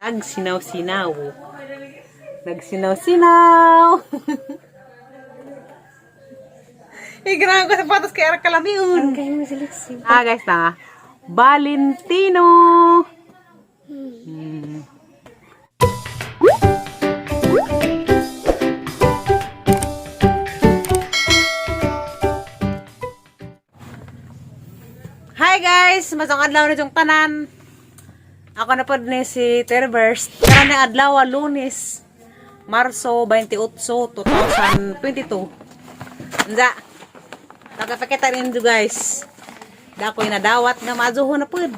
Nagsinaw-sinaw. Nagsinaw-sinaw. Iganahan ko sapatos kay Ara Kalamiun. Kayo mo si Lexi. Ah, guys na. Valentino. Hi guys! Masang adlaw na itong tanan. Ako na po ni si Terverse. Karon na adlaw, Lunes, Marso 28, 2022. Nza. Nakapakita rin guys. Dakoy nadawat nga maadzuho na pud.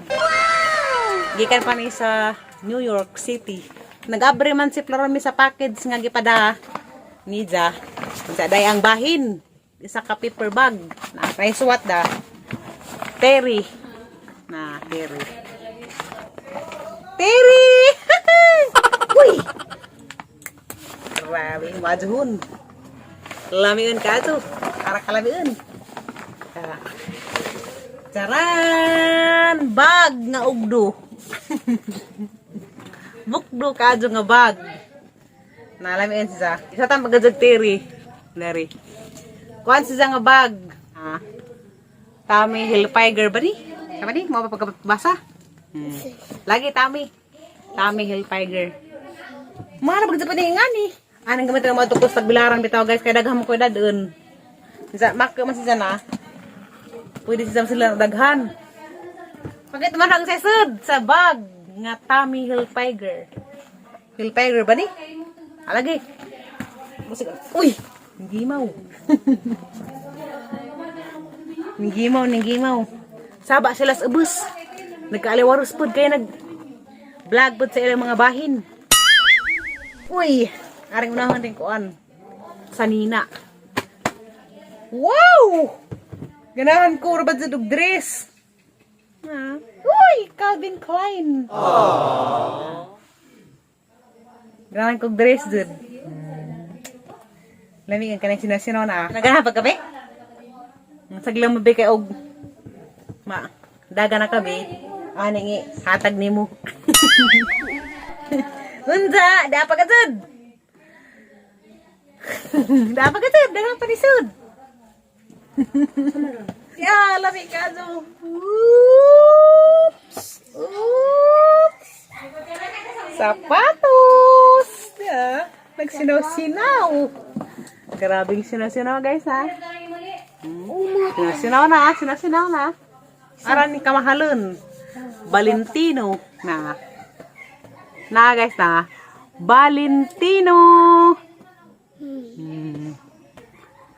Gikan pa ni sa New York City. Nag-abre man si Florami sa package nga gipada ni Ja. Unsa day ang bahin. Isa ka paper bag. Na kay suwat da. Terry. Na Terry. Terry! Uy! Grabe, maadzuhon. Lamiun ka to. Para kalamiun. Tara. Charan! Bag nga ugdo. Bukdo kadyo nga bag. Nalamian siya. Isa tang pagkajag tiri. Dari. Kuan siya nga bag. Ha? Tommy Hilfiger ba ni? Tama ni? Mo pa pagkabasa? Lagi Tommy. Tommy Hilfiger. Mga na pagkajag ni nga ni. Anong gamit ng mga tukos tagbilaran bitaw guys kay daghan mo ko dadun. Sa mak man siya na. Pwede siya sila daghan. Pakit man ang sesod sa bag nga Tommy Hilfiger. Hilfiger ba ni? Alagi. Musik. Uy, ngimaw. Ngimaw, ngimaw. Saba sila sa ubos. Nagkaaliwaros pod kay nag vlog pod sa ilang mga bahin. Uy, aring unahon din kuan. Sanina. Wow! Ganahan ko rabad sa dog dress. Ah. Uy, Calvin Klein. Ganahan kog dress dud. Lami ang kanang sinasino na. Naganahan pag kape? Saglang mo kay og ma daga na kabe. Ani ngi hatag nimo. Unsa, dapat ka jud. Dapat ka jud, dagan pa ni sud. Yeah, lami ka do. Oops. Oops. Sapatos. Yeah. Nagsinaw-sinaw. Grabing sinaw-sinaw guys ha. Sinaw-sinaw na, sinaw-sinaw na. Aran ni kamahalon. Valentino na. Na guys na. Valentino.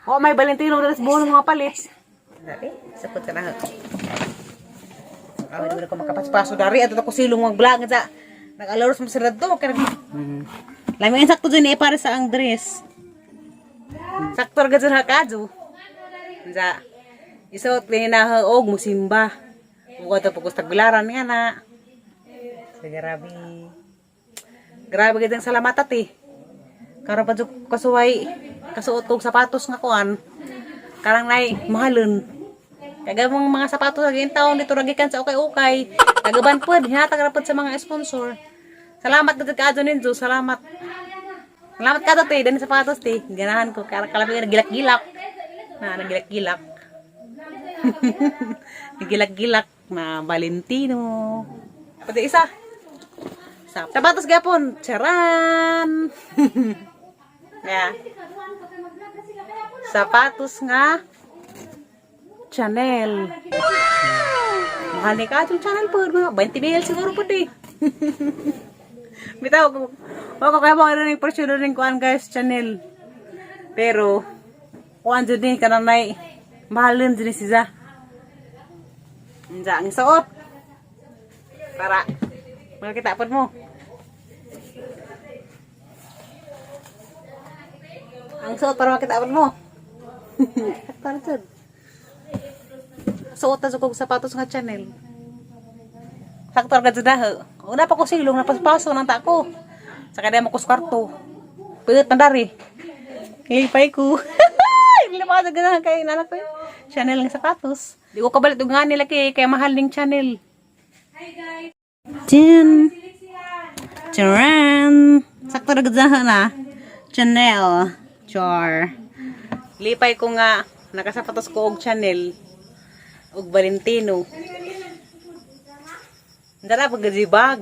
Oh, may Valentino na sa buong mga palit. Dali, sapot sa na. Awa naman ako makapaspaso dari at ako silong mag vlog sa nag-alaros mo sila do kay. Lami ang sakto dyan eh para sa ang dress. Sakto ra gud sa kadyo. Unsa? Isuot ni na og musimba. Ug ato pagkus tagbilaran nga na. Sa grabe. Grabe gid ang salamat ate. Karon pa jud kasuway kasuot kog sapatos nga kuan. Karang nay mahalon. Kagamang mga sapatos lagi taon dito ra gikan sa ukay-ukay. Tagaban pod, hinatag ra pod sa mga sponsor. Salamat gud kaadto ninyo, salamat. Salamat ka te, dani sapatos te. Ganahan ko karang kalabi nagilak-gilak. Na nagilak-gilak. Nagilak-gilak na Valentino. Pati isa. Sapatos gapon. Charan. Yeah. Sapatos nga Chanel. Mahal ni ka itong Chanel po. Mga 20 mil siguro po di. Bitaw ko. Wako kaya mo rin presyo rin kuan guys Chanel. Pero kuan jud ni kananay mahal din jud ni siya. Unsa ang suot? Para makita pod mo. Ang suot para makita pod mo. Para jud. Suot na kog sapatos nga Chanel. Sakto ra jud daho. Una pa ko silong napaspaso nang ta ko. Sa kada mo ko sa kwarto. Puyot man dari. Lipay ko. Hindi pa ako ganahan kay nanak ko. Chanel ng sapatos. Di ko kabalit og nga nila kay mahal ning Chanel. Hi guys. Jen. Charan! Sakto ra gud na. Chanel. Char. Lipay ko nga nakasapatos ko og Chanel og Valentino. Dara pag bag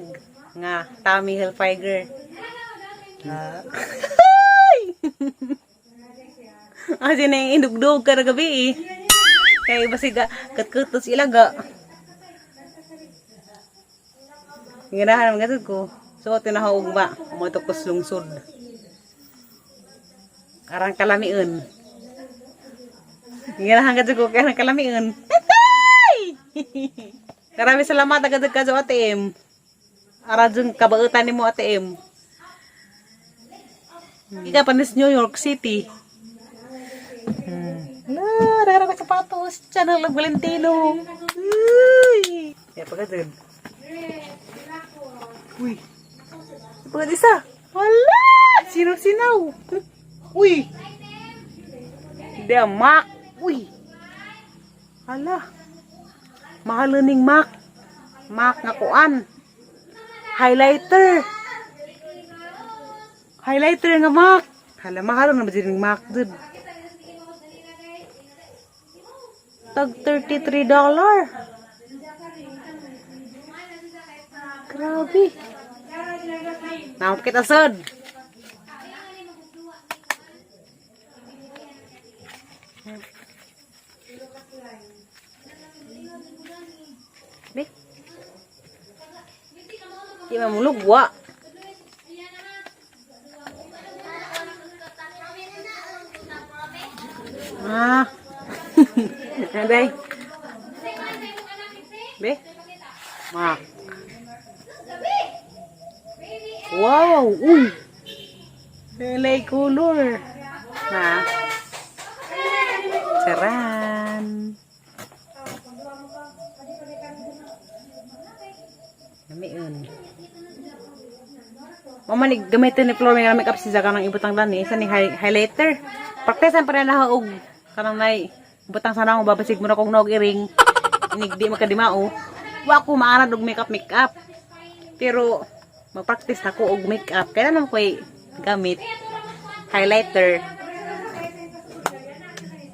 nga Tommy Hilfiger. Ah. Asa na yung inugdog kada gabi eh. Kaya basiga katkutos ilaga. Ganahan man ko. So tinahog ba mo to kus lungsod. Arang kalamiun. Ganahan ka ko kay arang kalamiun. Karami salamat agad ka Ate M. Ara jung kabautan nimo, Ate M. Ika panis New York City. Ala, rara ka sapatos. Chanel ug Valentino. Uy. Ya pagkat. Uy. Pagkat isa. Wala! Sinaw-sinaw. Uy. Hindi, Mac. Uy. Hala. Mahal ning Mac. Mac nga kuan. Highlighter. Highlighter nga Mac. Hala, mahal na ba din Mac, dude? Tag $33. Grabe. Naam kita sod. Be. Di mamulugwa. Ah. Aday. Be. Mak. Wow! Uy! LA color. Ha? Charan! Lamiun. Mama ni gamitin ni Flor may makeup si Zaga ng ibutang dani isa ni highlighter. Praktisan pa rin na og kanang nay butang sana akong babasig mo na kong nog iring. Inig di makadimao. Wa ko maarad og makeup makeup. Pero magpractice ako og makeup. Kaya naman ko'y gamit highlighter.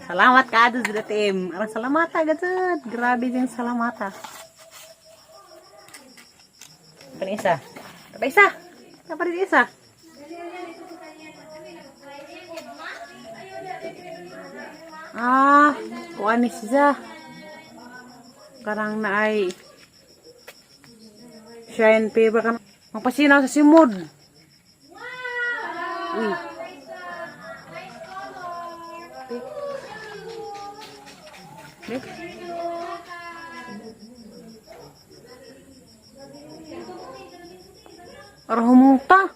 Salamat ka adto sa team. Arang salamat agad. Grabe din salamat ah. Pa isa. Pa isa. Pa rin isa. Ah, kuan ni siya. Karang na ay shine paper ka. Magpasinaw sa simod. Uy. Be. Ara humuta.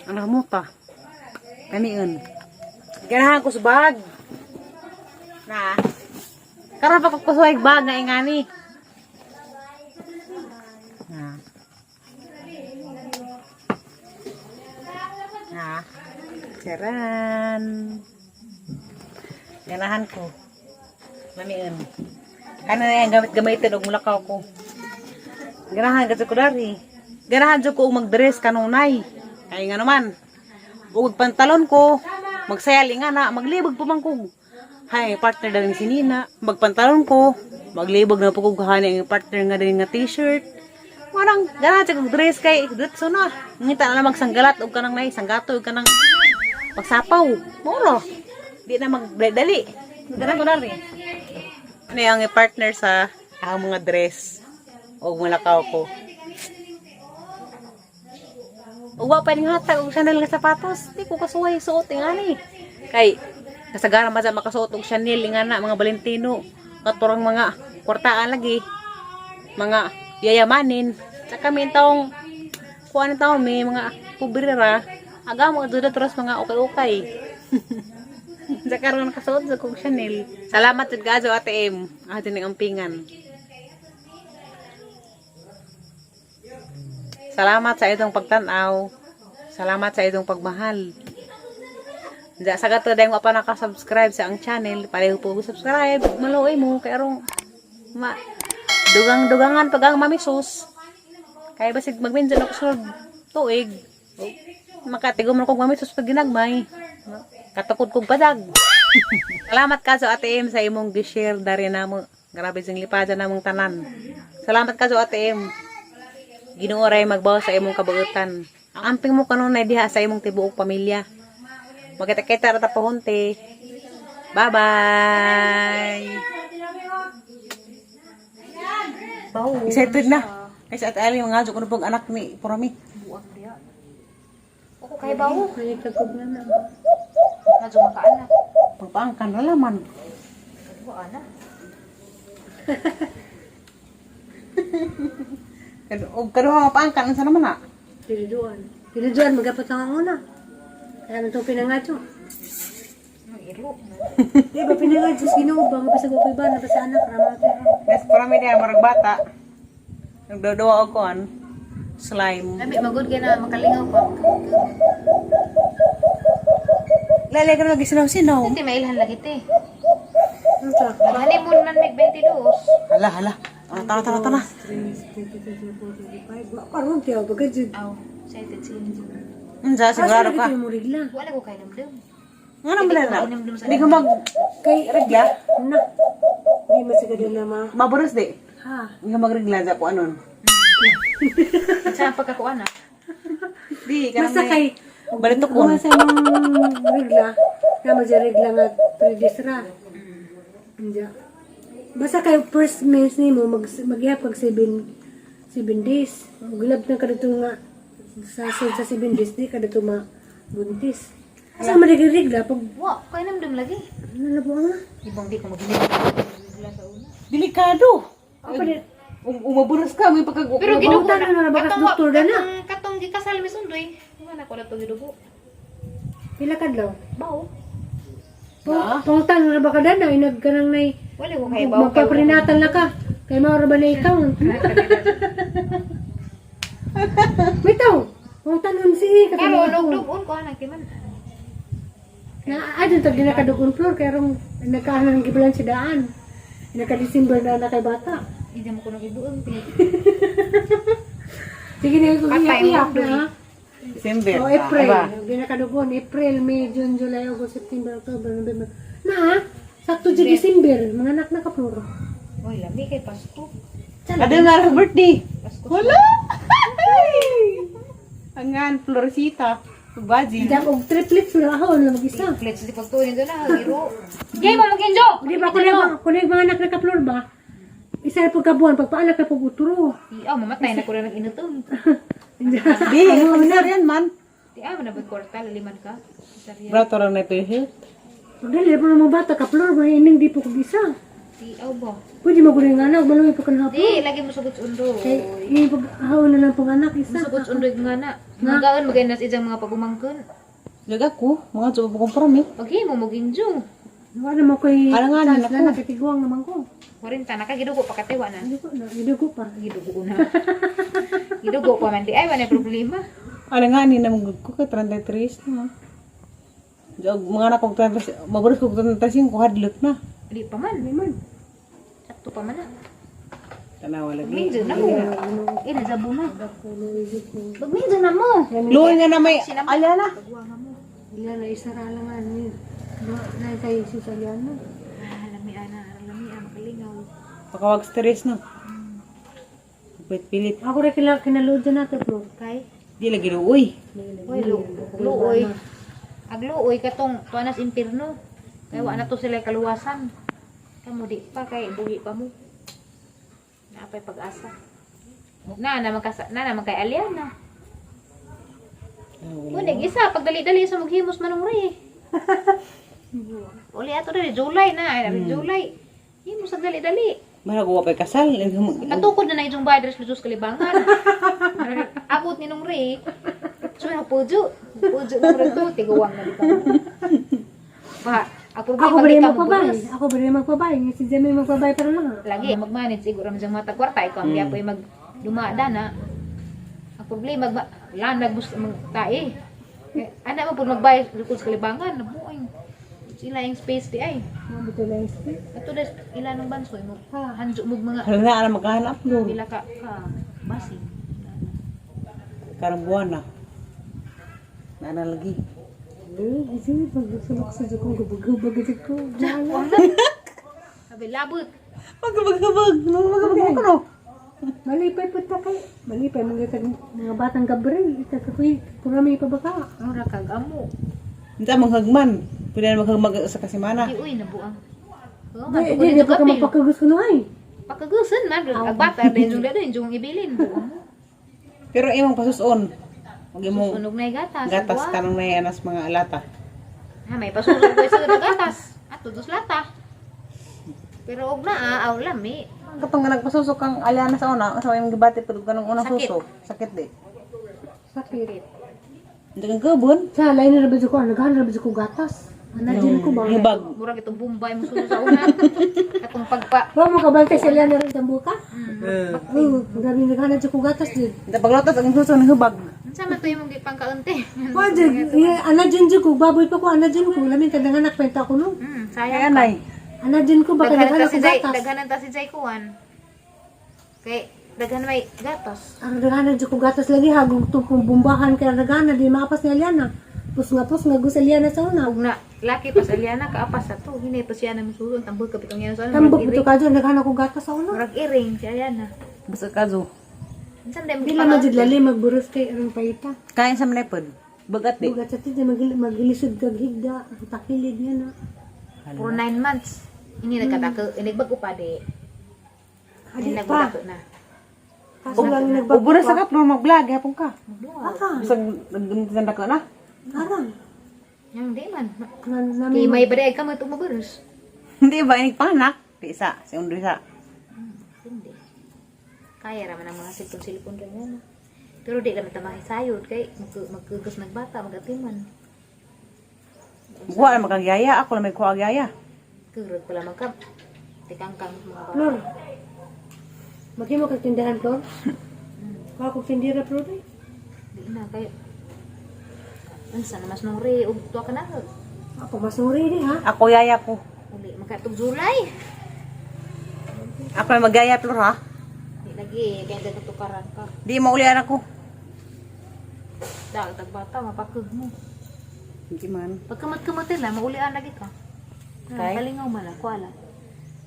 Ano humuta? Kaniun. Ganahan ko sa bag. Na. Karon pa ko kusuhay bag nga ingani. Na. Na. Charan. Ganahan ko. Lamiun. Kana na yung gamit-gamitin og mulakaw ko. Ganahan ka ko dari. Ganahan jud ko og magdress kanunay. Kay nga naman. Ug pantalon ko, magsayal nga na, maglibog pa man ko. Hay, partner daw ni si Nina. Magpantalon ko, maglibog na po ko hani ang partner nga din nga t-shirt. Marang ganahan siya kog dress kay diretso na. Ngita na lang magsanggalat og kanang nay, sanggato og kanang pagsapaw. Moro. Di na magdali. Ganahan ko dari. Ano yung partner sa ang mga dress og mulakaw ko. Uwa pa ning hatag og Chanel nga sapatos. Di ko kasuway suot ingani. Kay kasagaran man sa makasuot og Chanel nga na mga Valentino. Katurang mga kwartaan lagi. Mga yayamanin. Saka may taong kuan taon may mga pobre ra. Aga mo adto terus mga ukay-ukay. Sa karon nakasuot sa kog Chanel. Salamat jud kaayo, Ate M. Ate ning ampingan. Salamat sa itong pagtanaw. Salamat sa inyong pagmahal. Diya sa gato dahil pa naka-subscribe sa ang channel, pareho po subscribe. Maluoy mo kay arong ma dugang-dugangan pag ang mamisos. Kaya basig magminsan ako sa tuig. Makatigom na kong mamisos pag ginagmay. Katukod kong padag. Salamat kaso Ate M sa imong gi-share dari namo. Grabe sing lipada namong tanan. Salamat kaso Ate M. Ginoo ray magbaw sa imong kabuutan. Ang amping mo kanunay diha sa imong tibuok pamilya. Magkita-kita ra ta pahunti. Bye-bye. Excited na. Kasi Ate Ali, mga ko na pong anak ni Purami. Buang diya. Ako kay bawo. Ay, kagog na na. Medyo makaanak. Pagpaangkan na laman. Wa ana. Og kaduha mapaangkan unsa naman na? Diliduan. Diliduan, magapot lang ang una. Kaya itong pinangadyo. Ang iro. Di ba pinangadyo? Ginoo ba? Nga basag ko iba, nabasa anak, rama pera. Yes, Purami diha murag bata. Nagdodowa og kuan. Slime. Labi magud kay na makalingaw pa. Lale ka na sinaw-sinaw. Hindi mailhan lagi te. Ano to? Nag-honeymoon man mig 22. Hala, hala. Ah, tara, tara, tara. 3, 23, 24, 25. Karon tiyo, bagay dyan. Aw, excited siya. Unsa sigurado ka? Asa mo rigla? Wala ko kay namdam. Nga naman na. Hindi ka mag Kay, regla. na. Di masigado na ma. Maburos di. Ha? Hindi ka magregla sa kung anon. Sa pagkakuan na. Di, Basta kay, Balitukon. Kung sa imong regla, na madya regla nga 3 days ra. Hindi. Basta kay first mens nimo mag maghihap kag 7 days. Gulab na ka dito nga sa sa 7 days di ka dito ma buntis. Asa man regla pag Wa, kay namdam lagi. ano na po nga? Ibang di ko maghinay. Sa una. Delikado. Ako pa din. Umaburos ka, may pagkag... Pero gidugo Mabuta na na bakas doktor na na. Katong, katong gikasal mi sundoy. Wala na ko na to gidugo. Pila kadlaw? Bao. Pangutan na ba ka dana inag kanang nay Wala ko kay bao. magpaprinatal na ka. Kay mao ra ba na ikaw? Bitaw. Pangutan si Pero nugdugon ko anak ti man. Na adto tag ginakadugon floor kay rong nagkaanan ng gibalan si daan. Naka-December na na kay bata. Hindi mo ko nang ibuong ti. Sige na ko Patay iyak mo, na. December. O April, Diba? ginakadugon April, May, June, July, August, September, October, November. Na, sakto di December, mga anak na ka floor. Oy, lami kay Pasko. Kada nga ang birthday. Pasko. Wala! Angan, Florecita. Baji. Dam og triplets na ako na mag-isa. Let's di pagtuon nito na hiro. Gay mo maginjo. Di ba kuno mga anak na ka floor ba? Isa na pagkabuan, pagpaanak na pag utro. Di aw mamatay na ko na ng inutom. Di, ano yan man. Di aw na ba kwarta laliman ka. Isarya. Brato lang na ito. Pagdali pa ng mga bata ka floor, ba ining di po kog isa. Di aw ba. Pwede mo guling anak, maluwi pa ka na Di lagi mo sugot sa undo. Kay ipag haon na lang pong anak isa. Musugot sa undo nga na. Magaon magay nas ijang mga pagumangkon. Laga ko, mga tsubo kong prami. Pag mo maginjo. Wala mo koy Alanganin chance ako. na nakatiguang naman ko. 40 na ka gidugo pa katiwa na. Hindi ko na, gidugo pa. Gidugo na. Gidugo pa man di ay wala problema. Alanganin na mga ko ka 33 na. Jog, mga anak kong 33, maburos kong 35, hadlok na. Di pa man. Di man. Sakto pa man na. Tanawa lagi. Minjo na mo. Eh, nasabo na. Pag minjo na mo. Luoy nga na may, ala na. Ila na isa ra lang ani. Na kay si Saliano. Ah, lami ana, lami ana, makalingaw. Pakawag stress na. Pilit-pilit. Ako ra kila kinaluod na nato bro. Kay? Di lagi luoy. Uy, luoy. Agluoy katong tuanas impirno. Kay wa na to sila kaluwasan. Kamo di pa kay buhi pa mo. Naapay pag-asa. Na na magkasa na naman kay Aliana. Unig isa pagdali-dali sa maghimos manong re. Uli ato dali July na, ay July. Himos sa dali-dali. Mara ko pa kasal. Katukod na na ijong bayad res Luzos Kalibangan. Abot ni nung re. So na pujo. Pujo nung re to tiguang na dito. Ba, ang problema Ako ba di rin ka magpabay? mabulos. Ako ba rin magpabay? Nga si Jamie magpabay para lang. ah. Lagi mag-manage siguro man mga tagkwarta ikaw ang mm. mag dumaada na. Ang problema Lanag mo magtae. Eh, anak mo po magbayad likod sa kalibangan, nabuang. Sila yung space di ay. Mga buto lang space. Ato na ila ng bansoy mo. Hanjo mo mga Hala na alam maghanap doon. pila ka ka basing. Karang buwan na. Naana lagi. Eh, sige, pag sulok sa kong gubag-gubag ito ko. Wala. Sabi labot. Magbagabag. Magbagabag ko no. Malipay po ta kay. Malipay mga mga batang Gabriel. Ita ka kuy. Kurami pa baka. Mura kag amo. Unsa manghagman. Pwede na maghagmag sa kasimana. Di uy nabuang. Oh, Di, di, di pa ka mapakagus ko ay. Pakagusan man ag bata din jung din jung ibilin buang mo. Pero imong pasuson. Huwag imong Sunog na gatas. gatas buang. kanang na anas mga alata. Ha, may pasunog ko sa gatas. Ato dos lata. Pero og naa aw lami. Katong nga nagpasusok kang aliana sa una, sa imong gibati pero kanang unang Sakit. suso, sakit di. Sakit. Hindi kang kabon. Sa lain na rabid ko, naghan rabid ko gatas. Anadyan ko ba? Hubag. Murag itong Bombay mo sunod sa una. Katong pagpa Wa mo kabantay sa lian na rin tambuka? Oo, gabi naghan ko gatas din. Hindi paglotas ang suso ng hubag. Unsa man to imong gipangkaunti? Wa jud, anadyan jud ko, baboy pa ko anadyan ko, lamin ka anak penta ko no. Kaya Sayang. nay. Anadyan ko baka Daghanan naghan ta ko si Jai, gatas. daghanan ta si Jai kuan. Kay daghan may gatas. Ang naghanan jud ko gatas lagi hagong tungkong bumbahan kay naghanan di maapas ni Aliana. Pus nga gusto Aliana sa una. Ug na laki pa sa Aliana kaapas sa to. Hinay pa siya na musulon tambog ka bitong yan sa una. Tambok bito ka dyan, naghanan ko gatas sa una. Murag iring si Aliana. Basta kazo. Unsa man Di lang majud lali magburos kay arang paita. Kain sa manipod. Bagat di. Bugat sa tiyan, maghilisod kag higda, ang takilid niya na. For 9 months. Ini nagkatako, ini bago pa di. Adi Ini pa. nagbago na. Kaso lang nagbago Ubo na sa kaplo mag-vlog hapon ka. Aka, Basta nagtanda ka na. arang. Yang di man. Nan Kay namin may baday ka mo tumuburos. Hindi ba inig panak? Di isa, si undo isa. Hindi. Kaya raman ang mga silpon-silpon rin yan. Pero di naman tamahi sayod kay magkugas nagbata, magatiman. Buwa na makagyaya, ako na may kuha gyaya. Kurog pala magka tikangkang mga bata. Flor. Maghimo kag tindahan, Flor. Kuha kog tindira, Flor. Eh. Di na kay unsa na mas nung re ug tuwa ka na. Ako masuri di ha. Ako yaya ko. Uli makatug July. Ako na magyaya Flor ha. Di lagi kay gatukaran ka. Di maulian ako. Dagdag bata mapakug mo. Hindi man. Pagkamat-kamat la maulian lagi ka. Kay? Kay kalingaw man la kuala.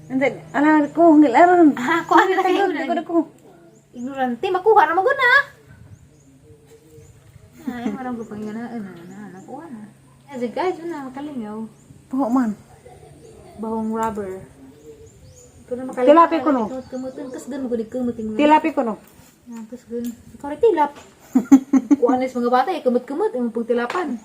And then, ala ko, ngilaran. Ah, kuha na kayo. Dako dako. Ignorante makuha ra mo guna. Ay, marang ko pang na na na nakuha na. As a guys, na makalingaw. Tuho man. Bahong rubber. Pero makalingaw. Tilapia ko, no? Kamutan kas gan mo gud kamutin mo. Tilapi ko no. Ah, kas gan. Ikaw rin tilap. Kuha na sa mga bata, eh, kamot-kamot, imong pagtilapan.